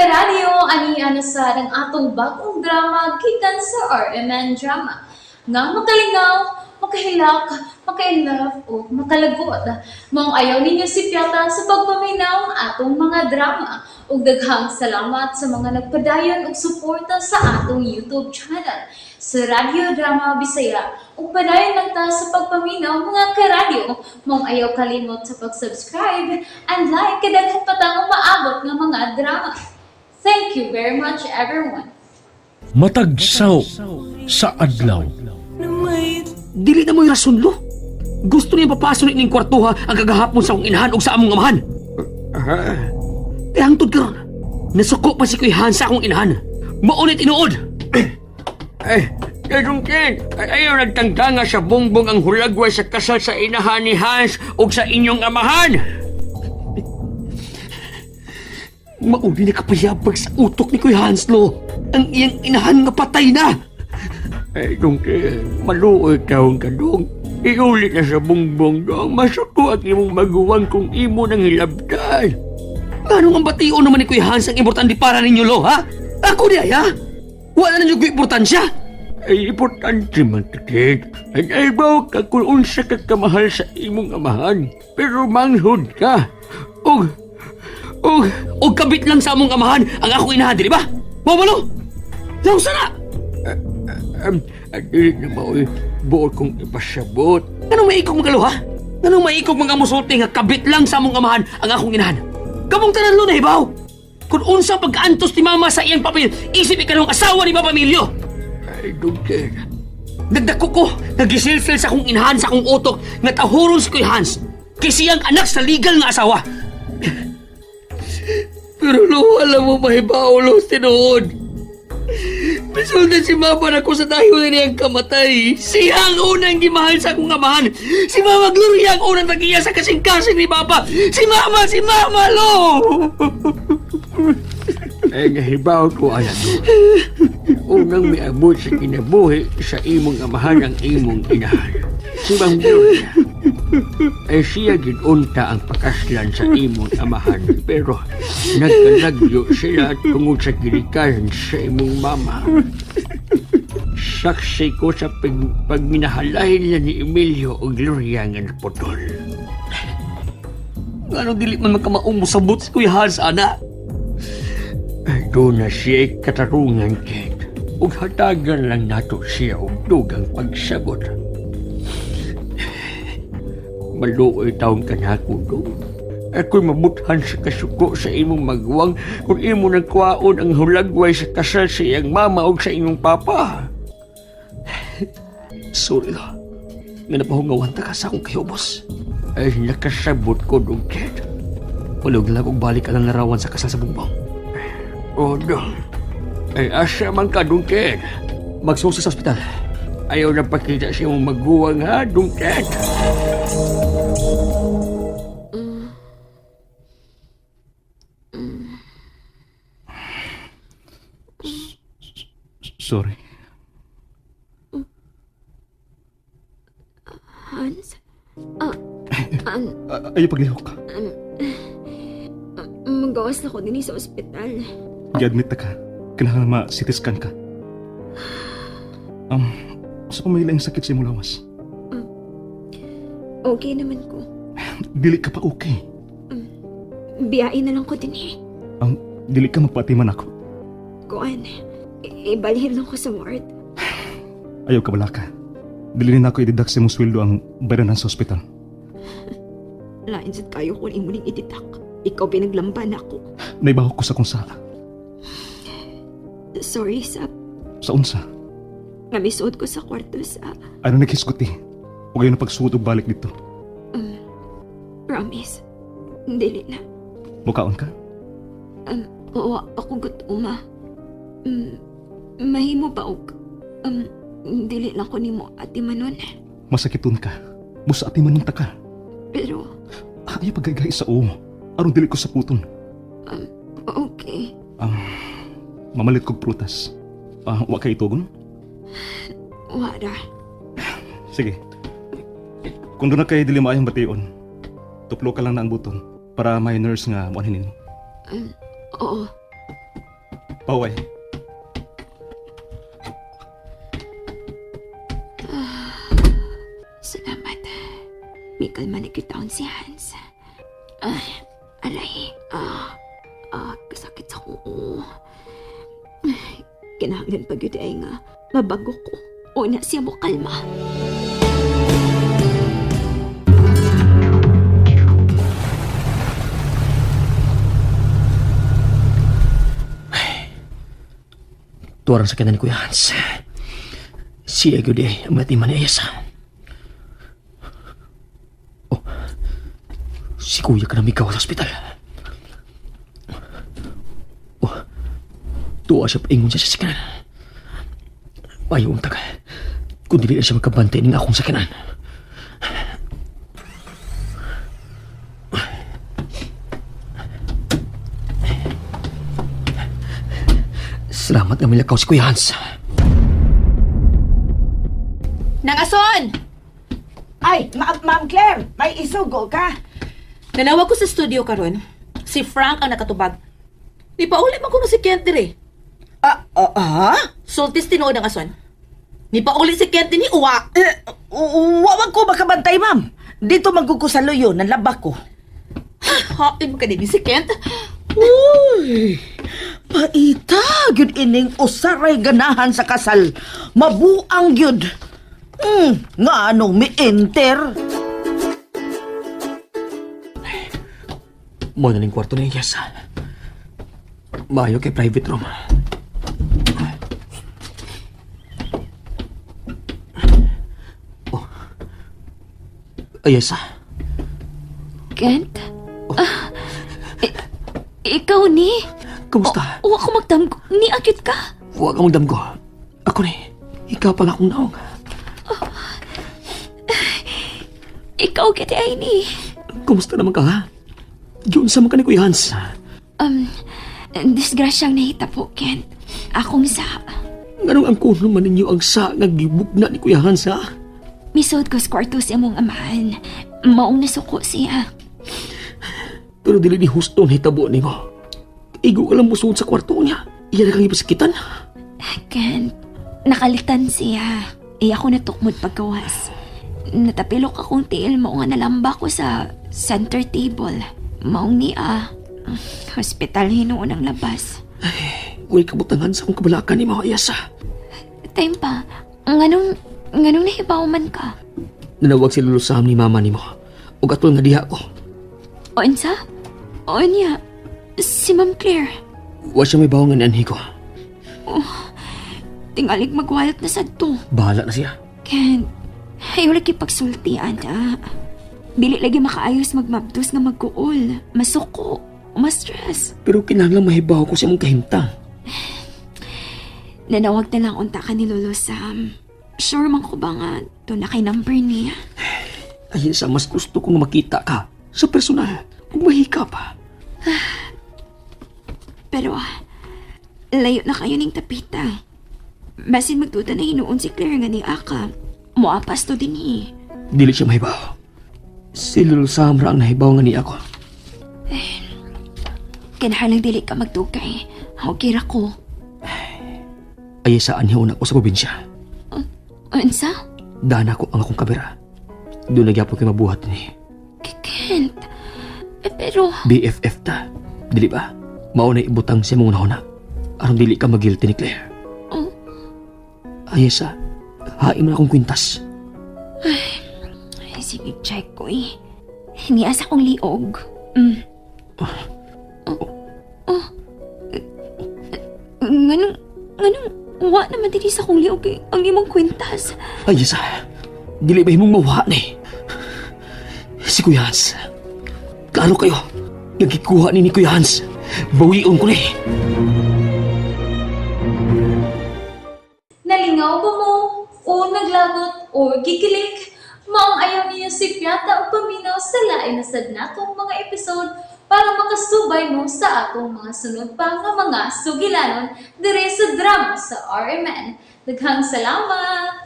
Karadyo, ani na sad ang atong bagong drama gikan sa RMN Drama nga makalingaw, makahilak, maka-inlove o makalagot. Maong ayaw ninyo sipyata sa pagpaminaw ang atong mga drama. Ug daghang salamat sa mga nagpadayon og suporta sa atong YouTube channel sa Radyo Drama Bisaya. Ug padayon lang ta sa pagpaminaw, mga karadyo. Maong ayaw kalimot sa pag-subscribe and like kay daghan pa tang umaabot nga mga drama. Thank you very much, everyone. Matag saw sa adlaw. Dili na mo'y rason, lo. Gusto niya papasok ning kwartuha ang kagahapon sa akong inahan og sa among amahan. Eh, hangtod karon, nasuko pa si Kuya Hans sa akong inahan. Maunit tinuod. Ay, Dong Ken, ay, ayaw nagtangga nga sa Bongbong ang hulagway sa kasal sa inahan ni Hans ug sa inyong amahan. Mauni na kapayabag sa utok ni Kuya Hans, lo. Ang iyang inahan nga patay na. Ay, Dong Ken, maluoy taong ka, Dong. Iulit na sa Bongbong, Dong. Masuko ang imong maguwang kung imo nang hilabtan. Nganong ang bation naman ni Kuya Hans ang importante para ninyo, lo, ha? Ako di ay, ha? Wala na ninyo ko importansya. Ay, importante man ka, Ken. Ay, ay, baw ka kung unsa ka kamahal sa imong amahan. Pero manghod ka. Ug, ug, O kabit lang sa among amahan ang akong inahan, di ba? Mao ba, lo? Law sana! Dili na mao'y buot kong ipasabot. Nganong maikog mga ha? Nganong maikog mga musulti nga kabit lang sa among amahan ang akong inahan? Kamong tanan, lo, nahibaw! Kung unsa pagkaantos ni Mama sa iyang papel, isip ikalawang asawa ni Papa Emilio! Ay, Dong Ken. Nagdako ko, nagisilsil sa akong inahan sa akong utok nga tahuron si Kuya Hans kay siyang anak sa legal nga asawa. Pero lo, alam mo, mahibaw, lo, tinuod. Bisultan si Mama na ko sa dayo na niyang kamatay. Siya ang unang gimahal sa akong amahan. Si Mama Gloria ang unang tagiya sa kasing-kasing ni Papa. Si Mama, si Mama, lo! Ay, nahibaw ko alam mo. Unang miabot sa kinabuhi sa imong amahan ang imong inahan. Si Ma'am Gloria. Ay siya gid-unta ang pakaslan sa imong amahan. Pero nagkalagyo sila tungod sa ginikanan sa imong mama. Saksi ko sa pagminahalay nila ni Emilio o Gloria nga naputol. Ngano dili man magkamaong mosabot si Kuya Hans, ana? Ay, doon na siya katarungan, Ken. Ug hatagan lang nato siya og dugang pagsabot. Maluoy taong kanako dong. Ako'y mabuthan sa kasuko sa imong maguwang kung imo nagkuhaon ang hulagway sa kasal sa iyang mama o sa imong papa. Sorry, lo. Nga napahungawan ta ka sa akong kahubos. Ay, nakasabot ko dong, Ken. Palog lang og balik ang larawan sa kasal sa Bongbong. Oh, dong. Ay, asa man ka dong, Ken. Magsusi sa ospital. Ayaw na pakita sa imong maguwang, ha, dong, Ken. Sorry. Hans? Ayaw paglihok. Magawas na ko din sa ospital. Gi-admit na ka. Kailangan ma-CT scan ka. Sa pa may laing sakit sa imong lawas? Okay naman ko. Dili ka pa okay. Biyain na lang ko din eh. Ang dili ka magpatiman ako. Kuan, ibalhin lang ko sa ward. Ayaw ka ka. Dili na ako i-deduct sa imong sweldo ang bayaran sa ospital. Lain sad kayo kung imo ning ititak. Ikaw pinaglamban ako. Naibaho ko sa kung saa. Sorry, Sab. Sa unsa. Nga misuod ko sa kwarto sa Ano naghisguti? O kayo na pagsuot og balik dito. Promise. Dili na. Mukaon ka? Oo, ako gutuma. Mahimo ba og dili lang ko nimo ate Manon. Masakiton ka. Busa ati manunta ka. Pero Ayaw pagkaygay sa oo. Aron dili ko sa puton. Okay. Mamalit kog prutas. Wa kay itugon? Wara. Sige. Kung doon na kay dili maayong bation, tuplo ka lang na ang buton para may nurse nga muanhin nimo. Oo. Paway. Salamat. May kalma na taon si Hans. Ay, aray. Kasakit sa kuo. Ay, kinahanglan pag yun ay nga. Mabago ko. Una siya mo kalma. Tuwarang sa kanan ni Kuya Hans. Siya gyud eh, ang matiman ni Ayasa. Oh, si Kuya ka na migaw sa ospital. Oh, tuwa siya paingon siya sa sakanan. Ayaw ang tagal. Kung dili na siya magkabantay ning akong sakanan. Salamat nga milakaw si Kuya Hans. Nangason! Ay, Ma'am Claire, may isugo ka. Nanawag ko sa studio karon. Si Frank ang nakatubag. Di pa uli man kuno si Kent dire. Ah? Sultis tinuod ang ason. Ni pauli si Kent dinhi uwa. Eh, wag ko makabantay, ma'am. Dito magkukusalo yun, ng ko. Hain mo ka din si Kent. Uy, paita, gyud ining usaray ganahan sa kasal. Mabuang gyud. Nga anong mi-enter? Mo na ning kwarto ni Iyasa. Maayo kay private room. Oh. Ayasa, Kent? Ikaw ni? kumusta? Wa ko magdamgo. Ni akit ka. Huwag kang magdamgo. Ako ni, ikaw pa nga akong naong. Ikaw kiti ay ni. Kumusta naman ka ha? Diyon sa mga ni Kuya Hans. Disgrasyang nahita po, Kent. Akong sa... Nganong ang kuno man ninyo ang sa nga gibugna ni Kuya Hans ha? Misod ko sa kwarto sa imong amahan. Maong nasuko siya. Pero dili ni husto ang hitabo nimo. Igo ka lang musuod sa kwarto niya. Iya na kang ipasakitan. Kent, nakalitan siya. Iya ko natukmod pagkawas. Natapilok akong tiil mo nga nalamba ko sa center table. Maong niya. Hospital hinuon ang labas. Huwag kabutangan sa akong kabalakan ni mga Ayasa. Time pa, nganong nahibaw man ka? Nanawag si Lolo Sam ni mama nimo. Ug atol nga diha ko. O unsa? O niya, si Ma'am Claire. Wa siya may bawang nga nianhi ko. Tingalig magwayat na sad to. Bahala na siya. Ken, ayaw lagi pagsulti, ana. Dili lagi makaayos magmabdos nga magkuol. Masuko, ma-stress. Pero kinahanglan mahibaw ko sa imong kahimtang. Nanawag na lang unta ka ni Lolo Sam. Sure man ko ba nga, to na kay number niya. Ayon sa mas gusto kong makita ka sa personal. Ug mahika pa. Pero, layo na kayo ning tapita. Basin magduda na hinuon si Claire nga ni Aka. Muapas to din eh. Dili siya mahibaw. Si Lolo Sam ra ang nahibaw nga niya ko. Kinahanglang dili ka magdugay. Okay ra ko. Ay sa anhiyon ako sa probinsya. Unsa? Dana ko ang akong kamera. Doon nagyapon kay mabuhat ni. Kent. Eh, pero, BFF ta. Dili ba? Mao na ibutang sa imong nahuna. Aron dili ka magilty ni Claire. Oh. Ay sa, hain mo na akong kwintas. ay, sige, check ko eh. Niasa kong liog. Oh. Oh. Nganong, nganong, wa naman dili sa kong liog eh. Ang imong kwintas. Ay sa, dili ba imong mawa ni? Si Kuya Hans. Klaro kayo. Nagkikuha ni Kuya Hans. Bawion ko ni. Nalingaw ba mo? O naglagot o gikilig? Maong ayaw niyo si Piata o paminaw sa lain na sad natong mga episode para makasubay mo sa atong mga sunod pa nga mga sugilanon dire sa drama sa RMN. Daghang salamat!